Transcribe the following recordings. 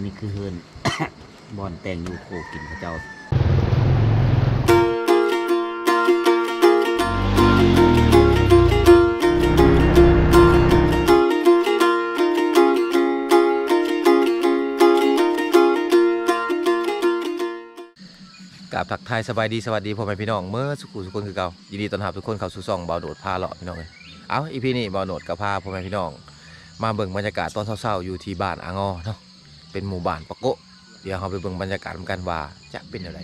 ນີ້ຄືເຮືອນ ບ່ອນແຕ່ງຢູ່ໂຄກິນເຂົາເຈົ້າ. ກາບທັກທາຍສະບາຍດີສະຫວັດດີພໍ່ແມ່ພີ່ນ້ອງເໝິດສູ່ຜູ້ສູ່ຄົນຄືເກົ່າ. ຍິນດີຕ້ອນຮັບທຸກຄົນເຂົ້າສູ່ຊ່ອງບ່າວໂນດພາເລາະ ພີ່ນ້ອງເອີຍ. ເອົາ ອີພີນີ້ບ່າວໂນດກໍພາພໍ່ແມ່ພີ່ນ້ອງມາເບິ່ງບັນຍາກາດຕອນເຊົ້າໆ ຢູ່ທີ່ບ້ານອາງໍເນາະ. ເປັນໝູ່ບ້ານປະໂກະ. ດຽວເຮົາໄປເບິ່ງບັນຍາກາດນຳກັນວ່າຈະເປັນແນວໃດ.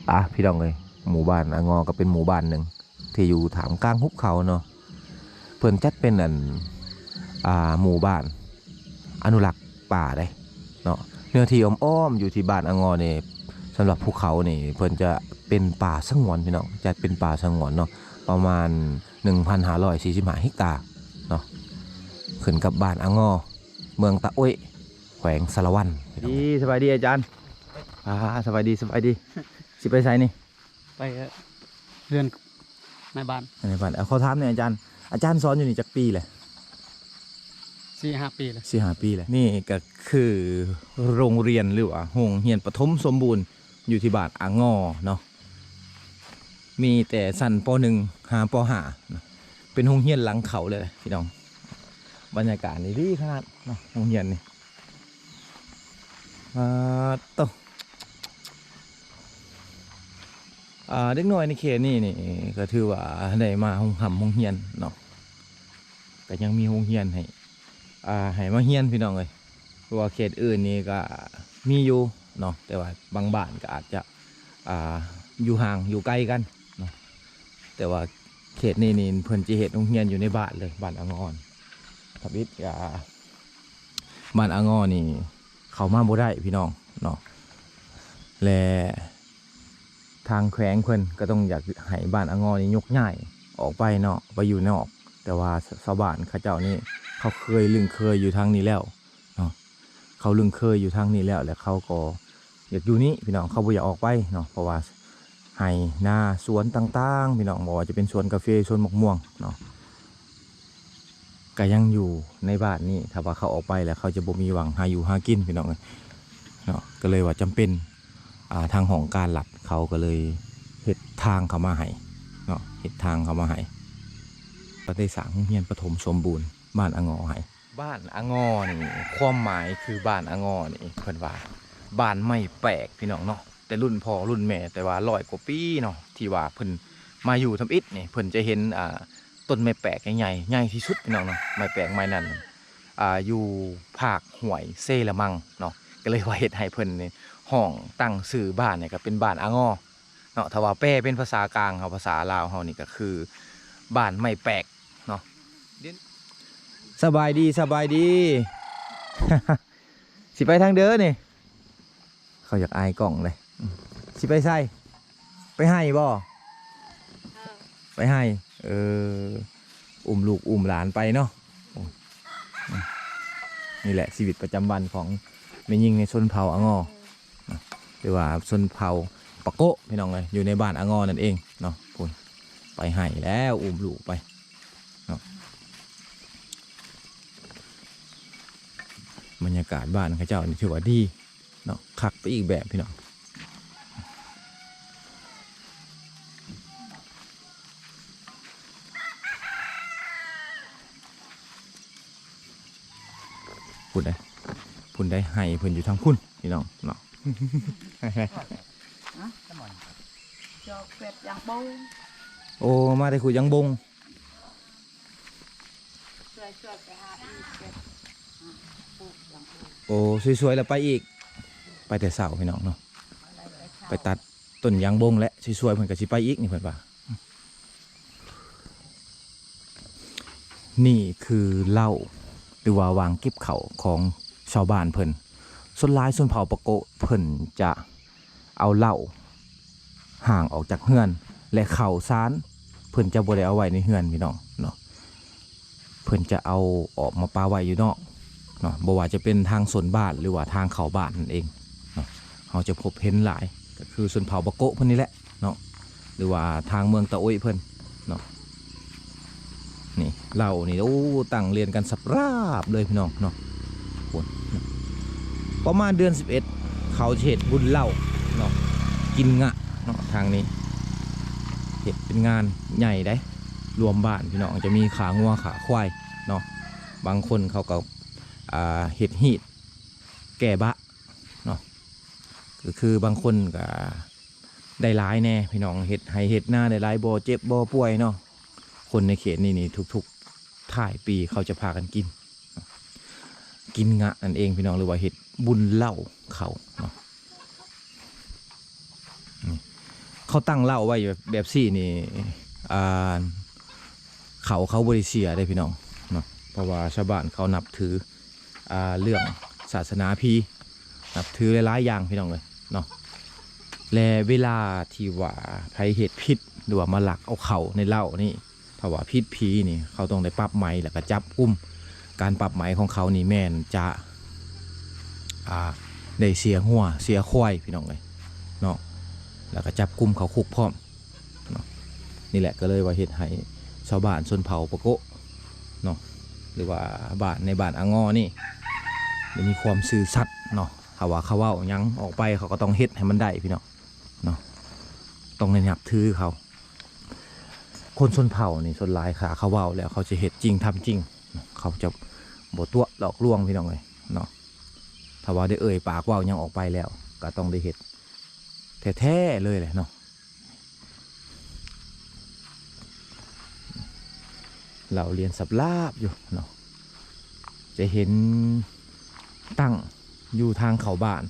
ອ່າ ພີ່ນ້ອງເອີຍ ໝູ່ບ້ານອາງໍກໍເປັນໝູ່ບ້ານໜຶ່ງ ທີ່ຢູ່ທ່າມກາງຫຸບເຂົາເນາະ. ເພິ່ນຈັດເປັນອັນ ອ່າ ໝູ່ບ້ານອະນຸລັກປ່າເດ້ເນາະ. ເນື້ອທີ່ອ້ອມໆ ຢູ່ທີ່ບ້ານອາງໍນີ້ ສຳລັບພູເຂົານີ້ ເພິ່ນຈະເປັນປ່າສະຫງວນ ພີ່ນ້ອງ, ຈັດເປັນປ່າສະຫງວນເນາະ ປະມານໜຶ່ງພັນຫ້າຮ້ອຍສີ່ສິບຫ້າເຮັກຕາເນາະ ຂຶ້ນກັບບ້ານອາງໍ ເມືອງຕາໂອ້ຍ ແຂວງສາລະວັນ. ດີ ສະບາຍດີອາຈານ. ອ່າ ສະບາຍດີ ສະບາຍດີ. ຊິໄປໃສນີ້? ໄປເຮືອນນາຍບ້ານ. ນາຍບ້ານ. ເອົາ ຂໍຖາມແດ່ອາຈານ, ອາຈານສອນຢູ່ນີ້ຈັກປີແລ້ວ? ສີ່ຫ້າປີແລ້ວ. ສີ່ຫ້າປີແລ້ວ. ນີ້ກໍຄືໂຮງຮຽນ ຫຼືວ່າໂຮງຮຽນປະຖົມສົມບູນຢູ່ທີ່ບ້ານອາງໍເນາະ. ມີແຕ່ຊັ້ນ ປໍໜຶ່ງ ຫາ ປໍຫ້າເນາະ. ເປັນໂຮງຮຽນຫຼັງເຂົາເລີຍພີ່ນ້ອງ. ບັນຍາກາດນີ້ດີຂະໜາດເນາະ ໂຮງຮຽນນີ້. ອ່າ ໂຕ ອ່າ ເດັກນ້ອຍໃນເຂດນີ້ນີ້ ກໍຖືວ່າໄດ້ມາໂຮງຮ່ຳໂຮງຮຽນເນາະ, ກໍຍັງມີໂຮງຮຽນໃຫ້ ອ່າ ໃຫ້ມາຮຽນ ພີ່ນ້ອງເອີຍ. ເພາະວ່າເຂດອື່ນນີ້ກໍມີຢູ່ເນາະ ແຕ່ວ່າບາງບ້ານກໍອາດຈະ ອ່າ ຢູ່ຫ່າງຢູ່ໄກກັນເນາະ, ແຕ່ວ່າເຂດນີ້ນີ້ເພິ່ນຈະເຮັດໂຮງຮຽນຢູ່ໃນບ້ານເລີຍ ບ້ານອາງໍ. ທຳອິດກໍ ບ້ານອາງໍນີ້ເຂົ້າມາບໍ່ໄດ້ພີ່ນ້ອງເນາະ ແລະ ທາງແຂວງເພິ່ນກໍຕ້ອງຢາກໃຫ້ບ້ານອາງໍນີ້ຍົກຍ້າຍອອກໄປເນາະ ໄປຢູ່ນອກ. ແຕ່ວ່າຊາວບ້ານເຂົາເຈົ້ານີ້ ເຂົາເຄີຍລຶ້ງເຄີຍຢູ່ທາງນີ້ແລ້ວເນາະ, ເຂົາລຶ້ງເຄີຍຢູ່ທາງນີ້ແລ້ວ ແລະ ເຂົາກໍຢາກຢູ່ນີ້ພີ່ນ້ອງ, ເຂົາບໍ່ຢາກອອກໄປເນາະ ເພາະວ່າໄຮ່ນາສວນຕ່າງໆ ພີ່ນ້ອງ, ບໍ່ວ່າຈະເປັນສວນກາເຟ ສວນໝາກມ່ວງເນາະ ກໍຍັງຢູ່ໃນບ້ານນີ້. ຖ້າວ່າເຂົາອອກໄປແລ້ວ ເຂົາຈະບໍ່ມີຫວ່າງຫາຢູ່ຫາກິນ ພີ່ນ້ອງເອີຍເນາະ. ກໍເລີຍວ່າຈຳເປັນ ອ່າ ທາງຫ້ອງການລັດເຂົາກໍເລີຍເຮັດທາງເຂົ້າມາໃຫ້ເນາະ, ເຮັດທາງເຂົ້າມາໃຫ້ ກໍໄດ້ສ້າງໂຮງຮຽນປະຖົມສົມບູນບ້ານອາງໍໃຫ້. ບ້ານອາງໍນີ້ ຄວາມໝາຍຄືບ້ານອາງໍນີ້ ເພິ່ນວ່າບ້ານໄມ້ແປກ ພີ່ນ້ອງເນາະ, ແຕ່ລຸ້ນພໍ່ລຸ້ນແມ່ ແຕ່ວ່າຮ້ອຍກວ່າປີເນາະ ທີ່ວ່າເພິ່ນມາຢູ່ທຳອິດນີ້ ເພິ່ນຈະເຫັນ ອ່າ ຕົ້ນໄມ້ແປກໃຫຍ່ໆ ໃຫຍ່ທີ່ສຸດ ພີ່ນ້ອງເນາະ. ໄມ້ແປກໄມ້ນັ້ນ ອ່າ ຢູ່ພາກຫ້ວຍເຊລະມັງເນາະ, ກໍເລີຍວ່າເຮັດໃຫ້ເພິ່ນນີ້ຮ້ອງຕັ້ງຊື່ບ້ານນີ້ກໍເປັນບ້ານອາງໍເນາະ. ຖ້າວ່າແປເປັນພາສາກາງເຮົາ ພາສາລາວເຮົານີ້ກໍຄືບ້ານໄມ້ແປກເນາະ. ສະບາຍດີ ສະບາຍດີ. ຊິໄປທາງເດີນີ້? ເຂົາຢາກອາຍກ້ອງເດ້. ຊິໄປໃສ? ໄປໄຮ່ບໍ່? ເອີ ໄປໄຮ່. ເອີ ອຸ້ມລູກອຸ້ມຫຼານໄປເນາະ. ໂອ້ ນີ້ແຫຼະຊີວິດປະຈຳວັນຂອງແມ່ຍິງໃນຊົນເຜົ່າອາງໍ ຫຼືວ່າຊົນເຜົ່າປະໂກະ ພີ່ນ້ອງເອີຍ, ຢູ່ໃນບ້ານອາງໍນັ້ນເອງເນາະ. ພຸ້ນ ໄປໄຮ່ແລ້ວ ອຸ້ມລູກໄປເນາະ. ບັນຍາກາດບ້ານເຂົາເຈົ້ານີ້ຖືວ່າດີ ເນາະ, ຄັກໄປອີກແບບ ພີ່ນ້ອງ. ພຸ້ນເດ້ ພຸ້ນເດ້ ໄຮ່ເພິ່ນຢູ່ທາງພຸ້ນ ພີ່ນ້ອງເນາະ. ຈອກເປັດຢາງບົງ. ໂອ້ ມາແຕ່ຂຸດຢາງບົງ. ໂອ້ ສວຍໆ ແລ້ວໄປອີກ. ໄປແຕ່ເຊົ້າ ພີ່ນ້ອງເນາະ, ໄປຕັດຕົ້ນຢາງບົງ ແລະ ສວຍໆ ເພິ່ນກໍຊິໄປອີກນີ້ ເພິ່ນວ່າ. ນີ້ຄືເລົ້າ ຫຼືວ່າຫວ່າງເກັບເຂົ້າຂອງຊາວບ້ານເພິ່ນ. ສ່ວນຫຼາຍຊົນເຜົ່າປະໂກະເພິ່ນຈະ ເອົາເລົ້າຫ້າງອອກຈາກເຮືອນ ແລະ ເຂົ້າສານເພິ່ນຈະບໍ່ໄດ້ເອົາໄວ້ໃນເຮືອນ ພີ່ນ້ອງເນາະ, ເພິ່ນຈະເອົາອອກມາປະໄວ້ຢູ່ນອກເນາະ, ບໍ່ວ່າຈະເປັນທາງໂຊນບ້ານ ຫຼືວ່າທາງເຂົ້າບ້ານນັ້ນເອງເນາະ. ເຮົາຈະພົບເຫັນຫຼາຍ ກໍຄືຊົນເຜົ່າປະໂກະເພິ່ນນີ້ແຫຼະເນາະ ຫຼືວ່າທາງເມືອງຕາໂອ້ຍເພິ່ນເນາະ. ນີ້ເລົ້ານີ້ ໂອ້ ຕັ້ງລຽນກັນສະປາບເລີຍ ພີ່ນ້ອງເນາະ. ໂອ້ຍ ເນາະ ປະມານເດືອນສິບເອັດ ເຂົາຈະເຮັດບຸນເຫຼົ້າເນາະ ກິນງະເນາະ ທາງນີ້ເຮັດເປັນງານໃຫຍ່ໃດ໋ ລວມບ້ານພີ່ນ້ອງ ຈະມີຂ້າງົວຂ້າຄວາຍເນາະ ບາງຄົນເຂົາກໍ ອ່າ ເຮັດຮີດແກ້ບະເນາະ ກໍຄືບາງຄົນກໍໄດ້ຫຼາຍແດ່ພີ່ນ້ອງ ເຮັດໄຮ່ເຮັດນາໄດ້ຫຼາຍ ບໍ່ເຈັບບໍ່ປ່ວຍເນາະ. ຄົນໃນເຂດນີ້ນີ້ ທຸກໆທ້າຍປີເຂົາຈະພາກັນກິນ ກິນງະນັ້ນເອງພີ່ນ້ອງ ຫຼືວ່າເຮັດບຸນເຫຼົ້າເຂົາເນາະ. ນີ້ ເຂົາຕັ້ງເຫຼົ້າໄວ້ແບບ ແບບຊີ້ນີ້ ອ່າ ເຂົາ ເຂົາບໍ່ໄດ້ເສຍເດ້ພີ່ນ້ອງເນາະ ເພາະວ່າຊາວບ້ານເຂົານັບຖື ອ່າ ເລື່ອງສາສະໜາຜີ ນັບຖືຫຼາຍໆຢ່າງພີ່ນ້ອງເອີຍເນາະ. ແລະເວລາທີ່ວ່າໃຜເຮັດຜິດ ຫຼືວ່າມາລັກເອົາເຂົ້າໃນເລົ້ານີ້ ຖ້າວ່າຜິດຜີນີ້ ເຂົາຕ້ອງໄດ້ປັບໃໝ ແລ້ວກໍຈັບກຸມ. ການປັບໃໝຂອງເຂົານີ້ແມ່ນຈະ ອ່າ ໄດ້ເສຍງົວເສຍຄວາຍພີ່ນ້ອງເອີຍເນາະ ແລ້ວກໍຈັບກຸມເຂົ້າຄຸກພ້ອມ. ເນາະ ນີ້ແຫຼະກໍເລີຍວ່າເຮັດໃຫ້ຊາວບ້ານຊົນເຜົ່າປະໂກະເນາະ ຫຼືວ່າບ້ານ ໃນບ້ານອາງໍນີ້ ໄດ້ມີຄວາມຊື່ສັດເນາະ. ຖ້າວ່າເຂົາເວົ້າຫຍັງອອກໄປ ເຂົາກໍຕ້ອງເຮັດໃຫ້ມັນໄດ້ພີ່ນ້ອງເນາະ ຕ້ອງໄດ້ນັບຖືເຂົາ. ຄົນຊົນເຜົ່ານີ້ສ່ວນຫຼາຍ ຖ້າເຂົາເວົ້າແລ້ວ ເຂົາຈະເຮັດຈິງທຳຈິງ ເຂົາຈະບໍ່ຕົວະຫຼອກລວງພີ່ນ້ອງເອີຍເນາະ. ຖ້າວ່າໄດ້ເອີ່ຍປາກເວົ້າຫຍັງອອກໄປແລ້ວ ກໍຕ້ອງໄດ້ເຮັດແທ້ໆເລີຍແຫຼະເນາະ. ເຫຼົ້າລຽນສັບລາບຢູ່ເນາະ ຈະເຫັນຕັ້ງຢູ່ທາງເຂົ້າບ້ານ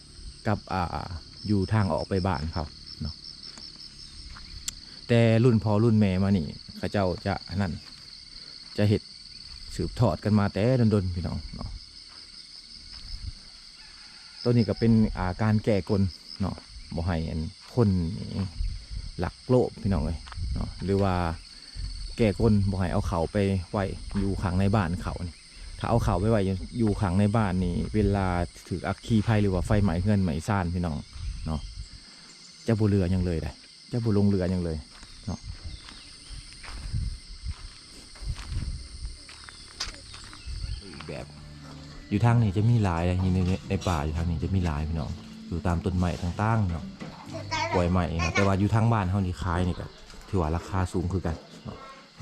ກັບ ອ່າ ຢູ່ທາງອອກໄປບ້ານເຂົາເນາະ. ແຕ່ລຸ້ນພໍ່ລຸ້ນແມ່ມານີ້ ເຂົາເຈົ້າຈະອັນນັ້ນ ຈະເຮັດສືບທອດກັນມາແຕ່ດົນໆ ພີ່ນ້ອງເນາະ. ໂຕນີ້ກໍເປັນ ອ່າ ການແກ້ກົນເນາະ ບໍ່ໃຫ້ອັນຄົນນີ້ລັກໂລບພີ່ນ້ອງເອີຍເນາະ ຫຼືວ່າແກ້ກົນບໍ່ໃຫ້ເອົາເຂົ້າໄປໄວ້ຢູ່ຂ້າງໃນບ້ານເຂົານີ້. ຖ້າເອົາເຂົ້າໄປໄວ້ຢູ່ ຢູ່ຂ້າງໃນບ້ານນີ້ ເວລາຖືກອັກຄີໄພ ຫຼືວ່າໄຟໄໝ້ເຮືອນໄໝ້ຊານ ພີ່ນ້ອງເນາະ ຈະບໍ່ເຫຼືອຫຍັງເລີຍເດ້. ຈະບໍ່ຫຼົງເຫຼືອຫຍັງເລີຍເນາະ. ອີກແບບ ຢູ່ທາງນີ້ຈະມີຫຼາຍເດ້ ຢູ່ໃນ ໃນປ່າ ຢູ່ທາງນີ້ຈະມີຫຼາຍພີ່ນ້ອງ ຢູ່ຕາມຕົ້ນໄມ້ຕ່າງໆເນາະ ກ້ວຍໄມ້ເນາະ. ແຕ່ວ່າຢູ່ທາງບ້ານເຮົານີ້ຂາຍນີ້ກໍຖືວ່າລາຄາສູງຄືກັນເນາະ.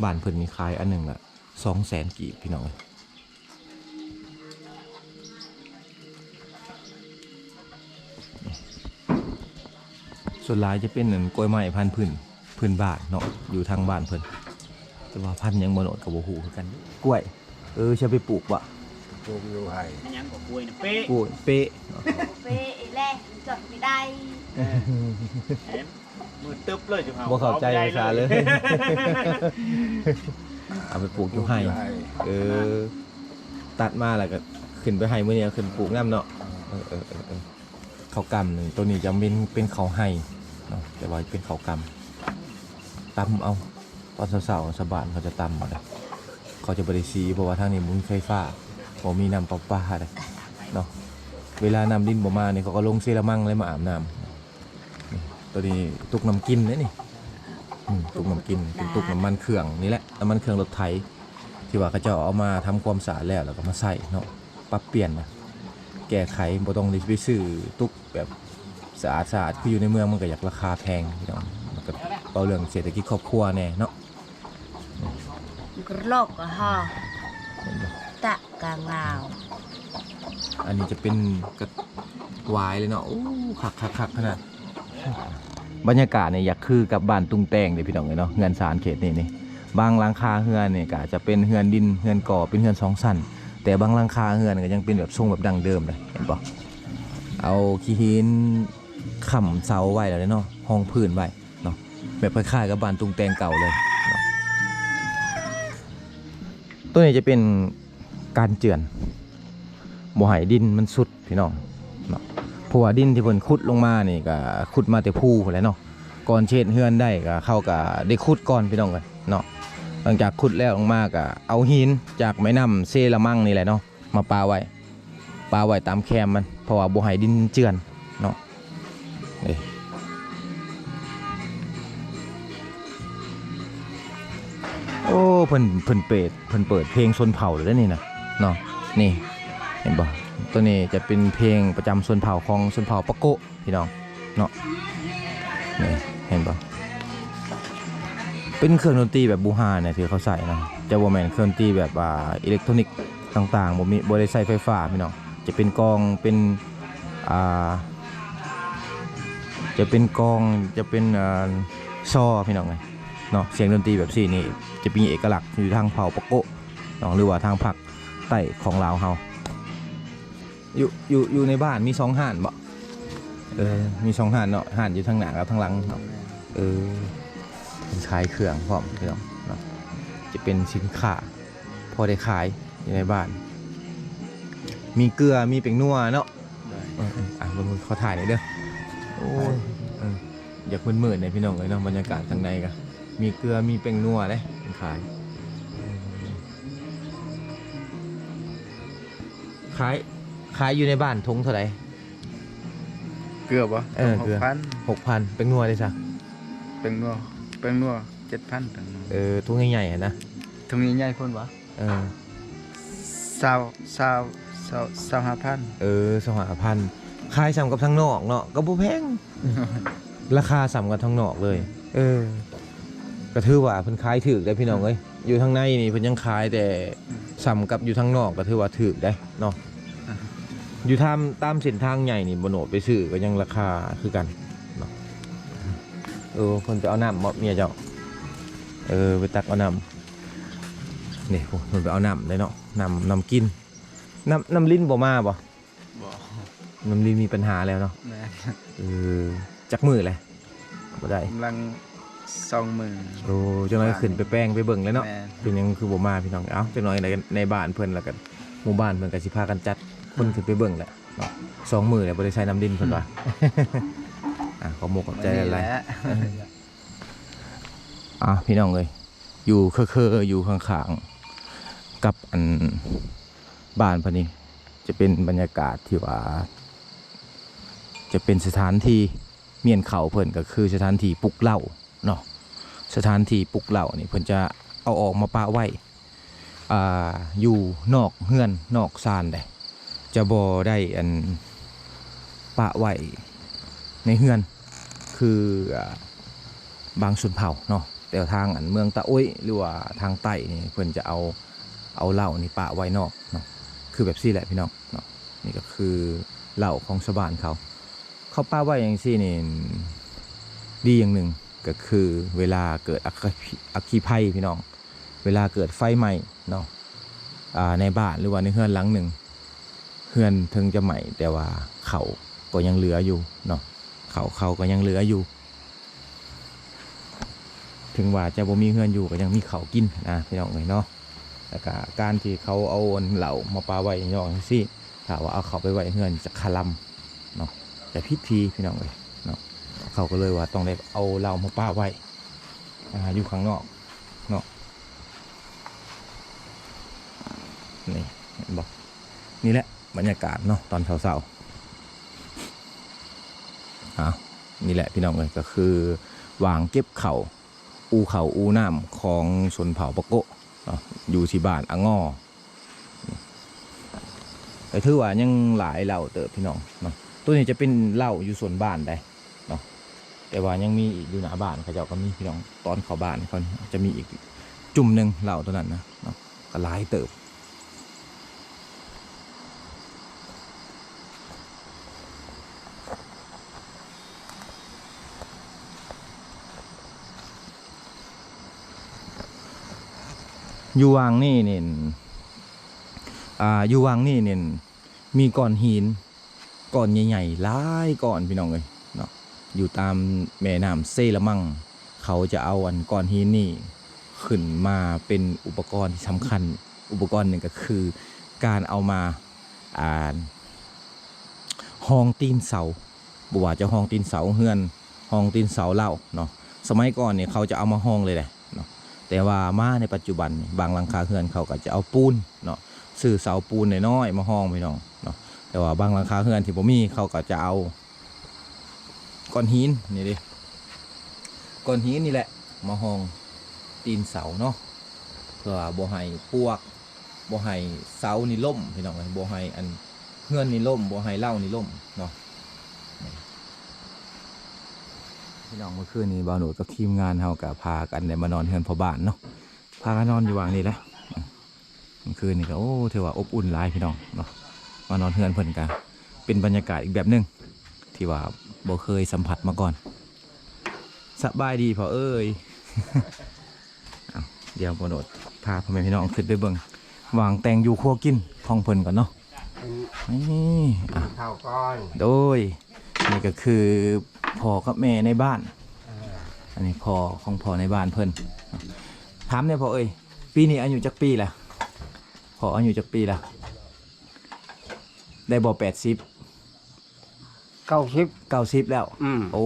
ບ້ານເພິ່ນນີ້ຂາຍອັນໜຶ່ງລະສອງແສນກີບ ພີ່ນ້ອງເອີຍ. ສ່ວນຫຼາຍຈະເປັນ ອັນ ກ້ວຍໄມ້ພັນພື້ນ ພື້ນບ້ານເນາະ ຢູ່ທາງບ້ານເພິ່ນ ແຕ່ວ່າພັນຫຍັງບໍ່ໂນດກໍບໍ່ຮູ້ຄືກັນ. ກ້ວຍ ເອີ ຊິເອົາໄປປູກບໍ່? ປູກຢູ່ໄຮ່. ອັນຫຍັງກໍກ້ວຍນະ ເປະ ກ້ວຍເປະເນາະ ເປະອີແລະ ມັນຈົດບໍ່ໄດ້. ເອີ ເຫັນ ມືຕຶບເລີຍ ບໍ່ເຂົ້າໃຈພາສາເລີຍ. ເອົາໄປປູກຢູ່ໄຮ່. ເອີ ຕັດມາແລ້ວກໍຂຶ້ນໄປໄຮ່ ມື້ນີ້ເອົາຂຶ້ນປູກນຳເນາະ. ເອີ ເອີ ເອີ ເອີ ເຂົ້າກ້ຳນີ້ ໂຕນີ້ຈະເປັນ ເປັນເຂົ້າໄຮ່ເນາະ ແຕ່ວ່າເປັນເຂົ້າກ້ຳ ຕຳເອົາ ຕອນເຊົ້າໆ ຊາວບ້ານເຂົາຈະຕຳເອົາເດ້. ເຂົາຈະບໍ່ໄດ້ສີ ເພາະວ່າທາງນີ້ບໍ່ມີໄຟຟ້າ ບໍ່ມີນ້ຳປະປາເດ້ເນາະ. ເວລານ້ຳລິນບໍ່ມານີ້ ເຂົາກໍລົງເຊລະມັງເລີຍມາອາບນ້ຳ. ນີ້ ໂຕນີ້ຕຸກນ້ຳກິນເດ້ນີ້ ອືມ ຕຸກນ້ຳກິນ ເປັນຕຸກນ້ຳມັນເຄື່ອງນີ້ແຫຼະ ນ້ຳມັນເຄື່ອງລົດໄຖ ທີ່ວ່າເຂົາເຈົ້າເອົາມາທຳຄວາມສະອາດແລ້ວ ແລ້ວກໍມາໃຊ້ເນາະ ປັບປ່ຽນນະ ແກ້ໄຂ ບໍ່ຕ້ອງໄດ້ໄປຊື້ຕຸກແບບສະອາດໆ ຄືຢູ່ໃນເມືອງ ມັນກໍຢາກລາຄາແພງພີ່ນ້ອງ. ມັນກໍເວົ້າເລື່ອງເສດຖະກິດຄອບຄົວແດ່ເນາະ. ກະລອກກະຮາ ເຫັນບໍ່? ຕະກະງາວ ອັນນີ້ຈະເປັນກະຫວາຍເລີຍເນາະ. ໂອ້ ຄັກໆໆຂະໜາດ. ບັນຍາກາດນີ້ຢາກຄືກັບບ້ານຕຸງແຕງເດ້ພີ່ນ້ອງເອີຍເນາະ. ເຮືອນຊານເຂດນີ້ນີ້ ບາງຫຼັງຄາເຮືອນນີ້ກໍອາດຈະເປັນເຮືອນດິນ ເຮືອນກໍ່ ເປັນເຮືອນສອງຊັ້ນ ແຕ່ບາງຫຼັງຄາເຮືອນກໍຍັງເປັນແບບຊົງແບບດັ້ງເດີມເດ້ ເຫັນບໍ່? ເອົາຂີ້ຫີນຄ້ຳເສົາໄວ້ແລ້ວເນາະ ຮອງພື້ນໄວ້ ເນາະ ແບບຄ້າຍໆກັບບ້ານຕຸງແຕງເກົ່າເລີຍເນາະ. ໂຕນີ້ຈະເປັນການເຈື່ອນ ບໍ່ໃຫ້ດິນມັນຊຸດພີ່ນ້ອງເນາະ ເພາະວ່າດິນທີ່ເພິ່ນຂຸດລົງມານີ້ກໍຂຸດມາແຕ່ພູພຸ້ນແຫຼະເນາະ. ກ່ອນຊິເຮັດເຮືອນໄດ້ກໍ ເຂົາກໍໄດ້ຂຸດກ່ອນພີ່ນ້ອງເອີຍເນາະ. ຫຼັງຈາກຂຸດແລ້ວລົງມາກໍເອົາຫີນຈາກແມ່ນ້ຳເຊລະມັງນີ້ແຫຼະເນາະ ມາປະໄວ້ ປະໄວ້ຕາມແຄມມັນ ເພາະວ່າບໍ່ໃຫ້ດິນເຈື່ອນເນາະ. ເດ້ ໂອ້ ເພິ່ນ ເພິ່ນເປີດ ເພິ່ນເປີດເພງຊົນເຜົ່າເລີຍເດ້ນີ້ນະເນາະ. ນີ້ ເຫັນບໍ່? ໂຕນີ້ຈະເປັນເພງປະຈຳຊົນເຜົ່າຂອງຊົນເຜົ່າປາໂກະ ພີ່ນ້ອງເນາະ. ນີ້ເຫັນບໍ່? ເປັນເຄື່ອງດົນຕີແບບບູຮານນະທີ່ເຂົາໃຊ້ນະ, ຈະບໍ່ແມ່ນເຄື່ອງດົນຕີແບບ ອ່າ ອີເລັກໂທນິກຕ່າງໆ, ບໍ່ມີ ບໍ່ໄດ້ໃຊ້ໄຟຟ້າ ພີ່ນ້ອງ. ຈະເປັນກອງ ເປັນ ອ່າ ຈະເປັນກອງ ຈະເປັນ ອ່າ ຊໍ ພີ່ນ້ອງເອີຍເນາະ. ສຽງດົນຕີແບບຊີ້ນີ້ຈະມີເອກະລັກຢູ່ທາງເຜົ່າປາໂກະເນາະ ຫຼືວ່າທາງພາກໃຕ້ຂອງລາວເຮົາ. ຢູ່ ຢູ່ ຢູ່ໃນບ້ານມີສອງຮ້ານບໍ? ເອີ ມີສອງຮ້ານເນາະ, ຮ້ານຢູ່ທາງໜ້າກັບທາງຫຼັງເນາະ. ເອີ ເພິ່ນຂາຍເຄື່ອງພ້ອມ ພີ່ນ້ອງເນາະ, ຈະເປັນສິນຄ້າ ພໍໄດ້ຂາຍຢູ່ໃນບ້ານ. ມີເກືອ ມີແປ້ງນົວເນາະ. ໂດຍ ເອີ ເອີ ອ່ະ ເບິ່ງ ຂໍຖ່າຍໜ້ອຍເດີ. ໂອ້ຍ ເອີ ຢາກມືດໆ ແດ່ພີ່ນ້ອງເອີຍເນາະ. ບັນຍາກາດທາງໃນກະມີເກືອ ມີແປ້ງນົວເດ້ ເພິ່ນຂາຍ. ຂາຍ ຂາຍຢູ່ໃນບ້ານຖົງເທົ່າໃດ? ເກືອບໍ? ເອີ ຖົງ ເກືອ ຫົກພັນ ຫົກພັນ. ແປ້ງນົວເດ້ຊະ? ແປ້ງນົວ ແປ້ງນົວເຈັດພັນ. ແປ້ງນົວ ເອີ ຖົງໃຫຍ່ໆ ຫັ້ນນະ? ຖົງໃຫຍ່ໆ ພຸ້ນບໍ? ເອີ ຊາວ ຊາວ ຊາວ ຊາວຫ້າພັນ. ເອີ ຊາວຫ້າພັນ. ຂາຍສ່ຳກັບທາງນອກເນາະ, ກໍບໍ່ແພງ. ລາຄາສ່ຳກັບທາງນອກເລີຍ. ເອີ ກໍຖືວ່າເພິ່ນຂາຍຖືກເດ້ພີ່ນ້ອງເອີຍ. ຢູ່ທາງໃນນີ້ເພິ່ນຍັງຂາຍແຕ່ ອືມ ສ່ຳກັບຢູ່ທາງນອກ ກໍຖືວ່າຖືກເດ້ເນາະ. ອ່າ ຢູ່ຕາມ ຕາມເສັ້ນທາງໃຫຍ່ນີ້ ບໍ່ໂນດໄປຊື້ກໍຍັງລາຄາຄືກັນເນາະ. ເອີ ເພິ່ນໄປເອົານ້ຳບໍ ເມຍເຈົ້າ? ເອີ ໄປຕັກເອົານ້ຳ. ນີ້ ໂອ້ ເພິ່ນໄປເອົານ້ຳເດ້ເນາະ, ນ້ຳ ນ້ຳກິນ. ນ້ຳ ນ້ຳລິນບໍ່ມາບໍ? ບໍ່ ນ້ຳລິນມີບັນຫາແລ້ວເນາະ. ແມ່ນ. ເອີ ຈັກມື້ແລ້ວບໍ່ໄດ້? ກຳລັງສອງມື້. ໂອ້ ຈັກໜ້ອຍຂຶ້ນໄປແປງໄປເບິ່ງແລ້ວເນາະ. ແມ່ນ. ເປັນຫຍັງຄືບໍ່ມາ ພີ່ນ້ອງ? ເອົ້າ ຈັກໜ້ອຍໃນ ໃນບ້ານເພິ່ນ ແລ້ວກໍໝູ່ບ້ານເພິ່ນກໍຊິພາກັນຈັດ ຄົນຂຶ້ນໄປເບິ່ງແຫຼະເນາະ. ສອງມື້ແລ້ວບໍ່ໄດ້ໃຊ້ນ້ຳລິນເພິ່ນວ່າ. ອ່າ ຂອບອົກຂອບໃຈຫຼາຍໆ. ອ່າ ພີ່ນ້ອງເອີຍ ຢູ່ເຄີໆ ຢູ່ຂ້າງໆ ກັບອັນບ້ານເພິ່ນນີ້ ຈະເປັນບັນຍາກາດທີ່ວ່າ ຈະເປັນສະຖານທີ່ ມ້ຽນເຂົ້າເພິ່ນກໍຄືສະຖານທີ່ປຸກເລົ້າເນາະ. ສະຖານທີ່ປຸກເລົ້ານີ້ເພິ່ນຈະເອົາອອກມາປະໄວ້ ອ່າ ຢູ່ນອກເຮືອນນອກຊານເດ້, ຈະບໍ່ໄດ້ອັນປະໄວ້ໃນເຮືອນຄື ອ່າ ບາງຊົນເຜົ່າເນາະ. ແຕ່ທາງອັນເມືອງຕາໂອ້ຍ ຫຼືວ່າທາງໃຕ້ນີ້ ເພິ່ນຈະເອົາ ເອົາເລົ້ານີ້ປະໄວ້ນອກເນາະ. ຄືແບບຊີ້ແຫຼະພີ່ນ້ອງເນາະ, ນີ້ກໍຄືເລົ້າຂອງຊາວບ້ານເຂົາ ເຂົາປະໄວ້ຈັ່ງຊີ້ນີ້ ດີຢ່າງໜຶ່ງກໍຄືເວລາເກີດອັກ ອັກຄີໄພພີ່ນ້ອງ, ເວລາເກີດໄຟໄໝ້ເນາະ ອ່າ ໃນບ້ານ ຫຼືວ່າໃນເຮືອນຫຼັງໜຶ່ງ ເຮືອນເຖິງຈະໄໝ້ ແຕ່ວ່າເຂົ້າກໍຍັງເຫຼືອຢູ່ເນາະ, ເຂົ້າ ເຂົ້າກໍຍັງເຫຼືອຢູ່. ເຖິງວ່າຈະບໍ່ມີເຮືອນຢູ່ ກໍຍັງມີເຂົ້າກິນນະ ພີ່ນ້ອງເອີຍເນາະ. ແລ້ວກະການທີ່ເຂົາເອົາອັນເຫຼົ້າມາປະໄວ້ນອກຈັ່ງຊີ້ ຖ້າວ່າເອົາເຂົ້າໄປໄວ້ເຮືອນຈະຄະລຳເນາະ, ຈະຜິດທີ່ພີ່ນ້ອງເອີຍເນາະ. ເຂົາກໍເລີຍວ່າຕ້ອງໄດ້ເອົາເຫຼົ້າມາປະໄວ້ ອ່າ ຢູ່ຂ້າງນອກເນາະ. ນີ້ເຫັນບໍ່? ນີ້ແຫຼະບັນຍາກາດເນາະ ຕອນເຊົ້າໆ. ເອົາ ນີ້ແຫຼະພີ່ນ້ອງເອີຍ ກໍຄືວາງເກັບເຂົ້າ ອູ່ເຂົ້າອູ່ນ້ຳຂອງຊົນເຜົ່າປາໂກະເນາະ ຢູ່ທີ່ບ້ານອະງໍ. ກໍຖືວ່າຍັງຫຼາຍເລົ້າເຕີບພີ່ນ້ອງເນາະ. ໂຕນີ້ຈະເປັນເລົ້າຢູ່ສວນບ້ານໃດເນາະ, ແຕ່ວ່າຍັງມີອີກຢູ່ໜ້າບ້ານເຂົາເຈົ້າກໍມີພີ່ນ້ອງ. ຕອນເຂົ້າບ້ານເຂົາຈະມີອີກຈຸ່ມໜຶ່ງເລົ້າໂຕນັ້ນນະເນາະ, ກໍຫຼາຍເຕີບ. ຢູ່ຫວ່າງນີ້ນີ້ ອ່າ ຢູ່ຫວ່າງນີ້ນີ້ ມີກ້ອນຫີນ ກ້ອນໃຫຍ່ໆ ຫຼາຍກ້ອນພີ່ນ້ອງເອີຍເນາະ. ຢູ່ຕາມແມ່ນ້ຳເຊລະມັງ ເຂົາຈະເອົາອັນກ້ອນຫີນນີ້ຂຶ້ນມາເປັນອຸປະກອນທີ່ສຳຄັນ. ອຸປະກອນໜຶ່ງກໍຄືການເອົາມາ ອ່າ ຮອງຕີນເສົາ, ບໍ່ວ່າຈະຮອງຕີນເສົາເຮືອນ ຮອງຕີນເສົາເລົ້າເນາະ. ສະໄໝກ່ອນນີ້ເຂົາຈະເອົາມາຮອງເລີຍເດ້ເນາະ, ແຕ່ວ່າມາໃນປັດຈຸບັນນີ້ ບາງຫຼັງຄາເຮືອນເຂົາກໍຈະເອົາປູນເນາະ, ຊື້ເສົາປູນນ້ອຍໆມາຮອງພີ່ນ້ອງເນາະ. ແຕ່ວ່າບາງຫຼັງຄາເຮືອນທີ່ບໍ່ມີ ເຂົາກໍຈະເອົາ ກ້ອນຫີນນີ້ເດ້ ກ້ອນຫີນນີ້ແຫຼະມາຮອງຕີນເສົາເນາະ, ເພື່ອບໍ່ໃຫ້ປວກ ບໍ່ໃຫ້ເສົານີ້ລົ້ມພີ່ນ້ອງເອີຍ, ບໍ່ໃຫ້ອັນ ເຮືອນນີ້ລົ້ມ ບໍ່ໃຫ້ເລົານີ້ລົ້ມເນາະ. ພີ່ນ້ອງ ເມື່ອຄືນນີ້ບ່າວໂນດກັບທີມງານເຮົາກໍພາກັນໄດ້ມານອນເຮືອນພໍ່ບ້ານເນາະ, ພາກັນນອນຢູ່ຫວ່າງນີ້ແຫຼະ. ເມື່ອຄືນນີ້ກໍ ໂອ້ ຖືວ່າອົບອຸ່ນຫຼາຍພີ່ນ້ອງເນາະ, ມານອນເຮືອນເພິ່ນກໍເປັນບັນຍາກາດອີກແບບໜຶ່ງ ທີ່ວ່າບໍ່ເຄີຍສຳຜັດມາກ່ອນ. ສະບາຍດີພໍ່ເອີຍ. ເອົາ ດຽວບ່າວໂນດພາພໍ່ແມ່ພີ່ນ້ອງຂຶ້ນໄປເບິ່ງວາງແຕ່ງຢູ່ຄົວກິນຂອງເພິ່ນກ່ອນເນາະ. ນີ້ ອ່ະ ກິນເຂົ້າກ່ອນ ໂດຍ ນີ້ກໍຄືພໍ່ກັບແມ່ໃນບ້ານ. ເອີ ອັນນີ້ພໍ່ຂອງພໍ່ໃນບ້ານເພິ່ນ. ຖາມແດ່ພໍ່ເອີຍ ປີນີ້ອາຍຸຈັກປີລະ? ພໍ່ອາຍຸຈັກປີລະ? ໄດ້ບໍ່ ແປດສິບ? ເກົ້າສິບ ເກົ້າສິບແລ້ວ. ອືມ ໂອ້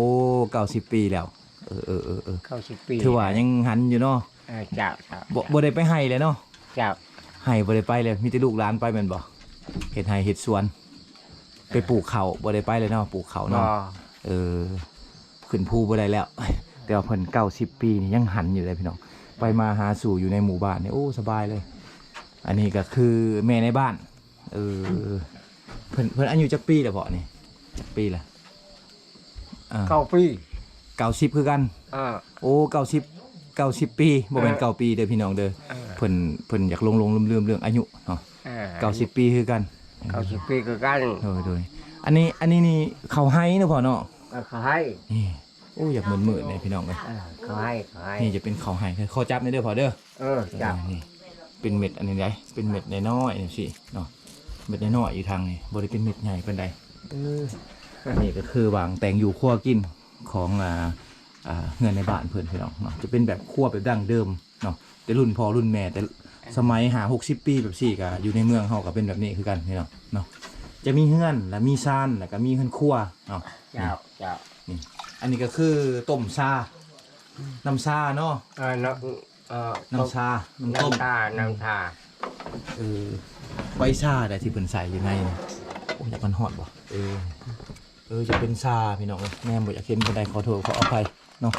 ເກົ້າສິບປີແລ້ວ. ເອີ ເອີ ເອີ ເອີ ເກົ້າສິບປີ ຖືວ່າຍັງຫັນຢູ່ເນາະ. ເອີ ເຈົ້າ ເຈົ້າ ບໍ່ ບໍ່ໄດ້ໄປໄຮ່ແລ້ວເນາະ. ເຈົ້າ ໄຮ່ບໍ່ໄດ້ໄປແລ້ວ ມີແຕ່ລູກຫຼານໄປແມ່ນບໍ່? ເຮັດໄຮ່ເຮັດສວນ ໄປປູກເຂົ້າ ບໍ່ໄດ້ໄປແລ້ວເນາະ ປູກເຂົ້າເນາະ. ບໍ່ ເອີ ຂຶ້ນພູບໍ່ໄດ້ແລ້ວ. ແຕ່ວ່າເພິ່ນເກົ້າສິບປີນີ້ຍັງຫັນຢູ່ເດ້ພີ່ນ້ອງ, ໄປມາຫາສູ່ຢູ່ໃນໝູ່ບ້ານນີ້ ໂອ້ ສະບາຍເລີຍ. ອັນນີ້ກໍຄືແມ່ໃນບ້ານ. ເອີ ເພິ່ນ ເພິ່ນອາຍຸຈັກປີແລ້ວເພາະນີ້? ຈັກປີລະ? ອ່າ ເກົ້າປີ ເກົ້າສິບຄືກັນ. ເອີ ໂອ້ ເກົ້າສິບ ເກົ້າສິບປີ ບໍ່ແມ່ນ ເອີ ເກົ້າປີເດີພີ່ນ້ອງເດີ. ເອີ ເພິ່ນ ເພິ່ນຢາກຫຼົງໆລືມໆເລື່ອງອາຍຸເນາະ. ເອີ ເກົ້າສິບປີຄືກັນ ເກົ້າສິບປີຄືກັນ. ໂດຍ ໂດຍ ອັນນີ້ ອັນນີ້ນີ້ເຂົ້າໄຮ່ເນາະພໍ່ເນາະ. ເອີ ເຂົ້າໄຮ່ ນີ້ ໂອ້ ຢາກມືດໆແດ່ພີ່ນ້ອງເອີຍ. ເອີ ເຂົ້າໄຮ່ ເຂົ້າໄຮ່ ນີ້ຈະເປັນເຂົ້າໄຮ່. ຂໍຈັບແດ່ເດີພໍ່ເດີ. ເອີ ເຈົ້າ ນີ້ເປັນເມັດອັນນີ້ໃດ ເປັນເມັດນ້ອຍໆຈັ່ງຊີ້ເນາະ, ເມັດນ້ອຍໆຢູ່ທາງນີ້ ບໍ່ໄດ້ເປັນເມັດໃຫຍ່ປານໃດ. ເອີ ນີ້ກໍຄືວາງແຕ່ງຢູ່ຄົວກິນຂອງ ອ່າ ອ່າ ເຮືອນໃນບ້ານເພິ່ນພີ່ນ້ອງເນາະ, ຈະເປັນແບບຄົວແບບດັ້ງເດີມເນາະ ແຕ່ລຸ້ນພໍ່ລຸ້ນແມ່ ແຕ່ສະໄໝຫ້າຫົກສິບປີແບບຊີ້ ກໍຢູ່ໃນເມືອງເຮົາກໍເປັນແບບນີ້ຄືກັນພີ່ນ້ອງເນາະ. ຈະມີເຮືອນ ແລະ ມີຊານ ແລ້ວກໍມີເຮືອນຄົວເນາະ. ເຈົ້າ ເຈົ້າ ນີ້ ອັນນີ້ກໍຄືຕົ້ມຊາ ນ້ຳຊາເນາະ. ເອີ ນ້ຳ ເອີ ນ້ຳຊາ ນ້ຳຕົ້ມ ນ້ຳຊາ ນ້ຳຊາ. ເອີ ໃບຊາໃດທີ່ເພິ່ນໃສ່ຢູ່ໃນນີ້ ໂອ້ຍ ຢາກມັນຮອດບໍ່? ເອີ ເອີ ຈະເປັນຊາພີ່ນ້ອງເອີຍ, ແນມບໍ່ຢາກເຫັນປານໃດ ຂໍໂທດຂໍອະໄພເນາະ.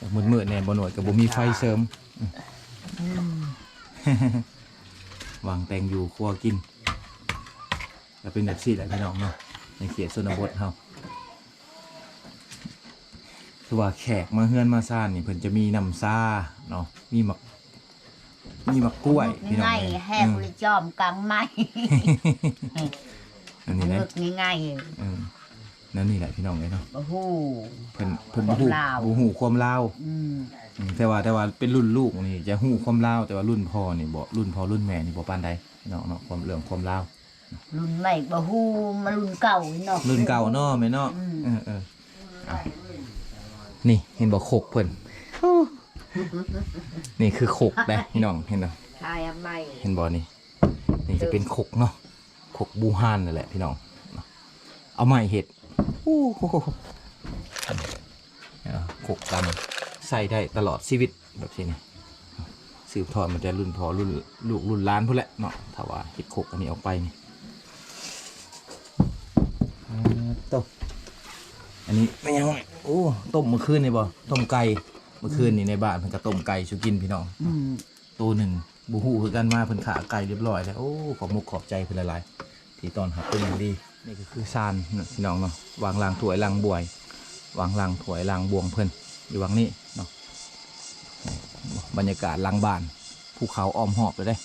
ຢາກມືດໆແດ່ ບໍ່ໜ້ອຍກໍບໍ່ມີໄຟເສີມ. ອືມ ວາງແຕ່ງຢູ່ຄົວກິນ ກໍເປັນແບບຊີ້ແຫຼະພີ່ນ້ອງເນາະ ໃນເຂດຊົນນະບົດເຮົາ. ຄືວ່າແຂກມາເຮືອນມາຊານນີ້ ເພິ່ນຈະມີນ້ຳຊາເນາະ ມີໝາກ ມີໝາກກ້ວຍພີ່ນ້ອງເອີຍ. ແຮງ ອືມ ລະຈອມກາງໄມ້ ອັນນີ້ແຫຼະ ງ່າຍໆ. ເອີ ແນວນີ້ແຫຼະພີ່ນ້ອງເອີຍເນາະ. ບໍ່ຮູ້ ເພິ່ນ ເພິ່ນບໍ່ຮູ້ ບໍ່ຮູ້ຄວາມລາວ. ອືມ ອືມ ແຕ່ວ່າ ແຕ່ວ່າເປັນລຸ້ນລູກນີ້ຈະຮູ້ຄວາມລາວ, ແຕ່ວ່າລຸ້ນພໍ່ນີ້ບໍ່ ລຸ້ນພໍ່ລຸ້ນແມ່ນີ້ບໍ່ປານໃດເນາະ ເນາະ ຄວາມ ເລື່ອງຄວາມລາວ. ລຸ້ນໃໝ່ບໍ່ຮູ້ ມາລຸ້ນເກົ່າເນາະ ລຸ້ນເກົ່າເນາະແມ່ເນາະ. ອືມ ເອີ ເອີ ອ່ະ ນີ້ເຫັນບໍ່ ຄົກເພິ່ນ ນີ້ຄືຄົກເດ້ພີ່ນ້ອງ ເຫັນບໍ່? ເຫັນບໍ່ນີ້? ນີ້ຈະເປັນຄົກເນາະ ຄົກບູຮານນັ້ນແຫຼະພີ່ນ້ອງ ເອົາໄມ້ເຮັດ. ໂອ້ໂຫ ເອີ ຄົກກັນ ໃຊ້ໄດ້ຕະຫຼອດຊີວິດແບບຊີ້ນີ້. ສືບທອດມາແຕ່ລຸ້ນພໍ່ລຸ້ນລູກລຸ້ນຫຼານພຸ້ນແຫຼະເນາະ ຖ້າວ່າເຮັດຄົກອັນນີ້ອອກໄປນີ້. ອ່າ ໂຕ ອັນນີ້ແມ່ນຫຍັງ? ໂອ້ ຕົ້ມມື້ຄືນນີ້ບໍ່? ຕົ້ມໄກ່. ມື້ຄືນນີ້ໃນບ້ານເພິ່ນກໍຕົ້ມໄກ່ສູ່ກິນພີ່ນ້ອງ. ອືມ ໂຕໜຶ່ງ ບໍ່ຮູ້ຄືກັນ ມາເພິ່ນຂ້າໄກ່ຮຽບຮ້ອຍແລ້ວ. ໂອ້ ຂອບມຸກຂອບໃຈເພິ່ນຫຼາຍໆ ທີ່ຕ້ອນຮັບເປັນຢ່າງດີ. ນີ້ກໍຄືຊານເນາະ ພີ່ນ້ອງເນາະ ວາງລ້າງຖ້ວຍລ້າງບວຍ ວາງລ້າງຖ້ວຍລ້າງບວງເພິ່ນຢູ່ຫວ່າງນີ້ເນາະ. ບັນຍາກາດຫຼັງບ້ານ ພູເຂົາອ້ອມຮອບເລີຍເດ້.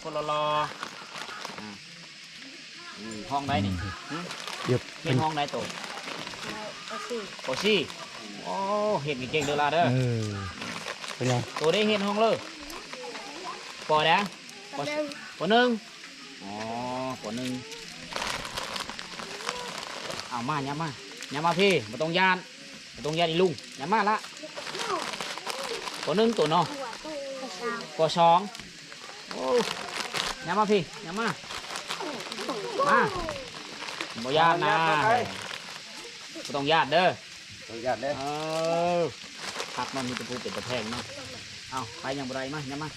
ຄົນຫຼໍ່ໆ ອືມ ອືມ ຫ້ອງໃດນີ້? ອືມ ຮຶ? ຮຽນຫ້ອງໃດໂຕ? ປໍສີ່ ປໍສີ່. ໂອ້ ຮຽນເກັ່ງໆເດີຫຼ້າເດີ. ເອີ ເປັນຫຍັງ? ໂຕໄດ້ຮຽນຫ້ອງເລີ? ປໍໃດ? ປໍໜຶ່ງ ປໍໜຶ່ງ. ອໍ ປໍໜຶ່ງ. ເອົາມາ ຫຍັບມາ ຫຍັບມາພີ້ ບໍ່ຕ້ອງຢ້ານ ບໍ່ຕ້ອງຢ້ານອີລຸງ ຫຍັບມາລະ. ປໍໜຶ່ງໂຕເນາະ? ປໍສອງ. ໂອ້ ຫຍັບມາພີ້ ຫຍັບມາ ມາ. ບໍ່ຢ້ານນະ ບໍ່ຕ້ອງຢ້ານເດີ ບໍ່ຕ້ອງຢ້ານເດີ. ເອີ ຄັກເນາະ ມີແຕ່ຜູ້ເປັນຕາແພງເນາະ. ເອົ້າ ໄປຍັງບໍ່ໄດ້ ມາ ຫຍັບມາ.